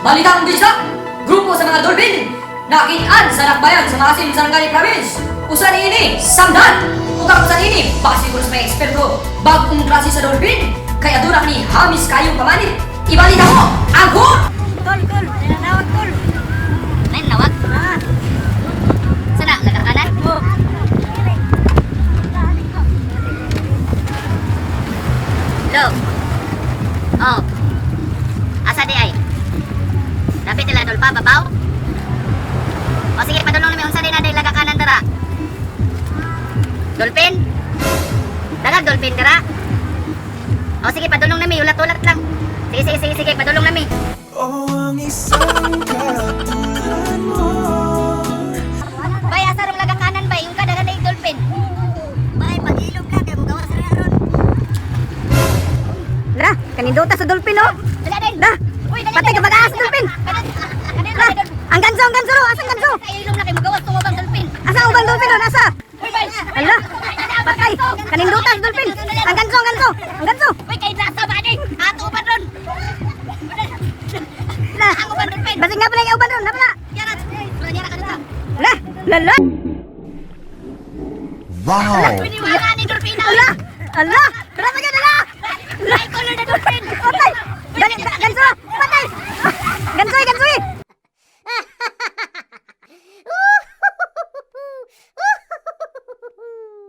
Balitang bisa, grupo sa mga dolphin, nakitaan sa Dakbayan sa Maasim, Sarangani Province. Usa niini, samdan! Ug ang usa niini, base ko sa mga eksperto, bagong klase sa dolphin, kay aduna ni hamis kayong pamanit. Ibalita mo, ang hot! Tol, tol, nanawag, tol. Nay, nawag? Ah. Sana, nagkakanan? Oh. Hello? Oh. Asa di ay? Dapat nila dol pa, babaw? O sige, padulong namin unsa di na lagakanan dara. Dolphin? Dalag dolphin dara? O sige, padulong nami, ulat-ulat lang. Sige, sige, sige, sige, padulong nami. O ang isang katulad mo. Bay, asa rong lagakanan bay? Yung kadagan na yung dolphin. Bay, pag-ilog ka, kaya mugawas ra ron. La, kanindota sa dolphin, oh. Dala din. La, Uy, dali, patay dali. ka mag-aas sa dolphin. Dali, La, dali, ang ganso, ang ganso, asa ang ganso? Sa ilong na kay mugawas tungod ang dolphin. Asa ang ubang dolphin, oh, nasa? Uy, bay. Ala, patay, kanindota sa dolphin. Ang ganso, ang ganso, ang ganso. Uy, kay nasa ba ni? Ato uban ron. La, Ang uban dolphin. basig na pala yung uban ron, na pala. Yara, yara ka dito. La, la, la, Wow! Uy, niwala ni dolphin. ala, ala, tara pa dyan, ala. Ay, color na dolphin.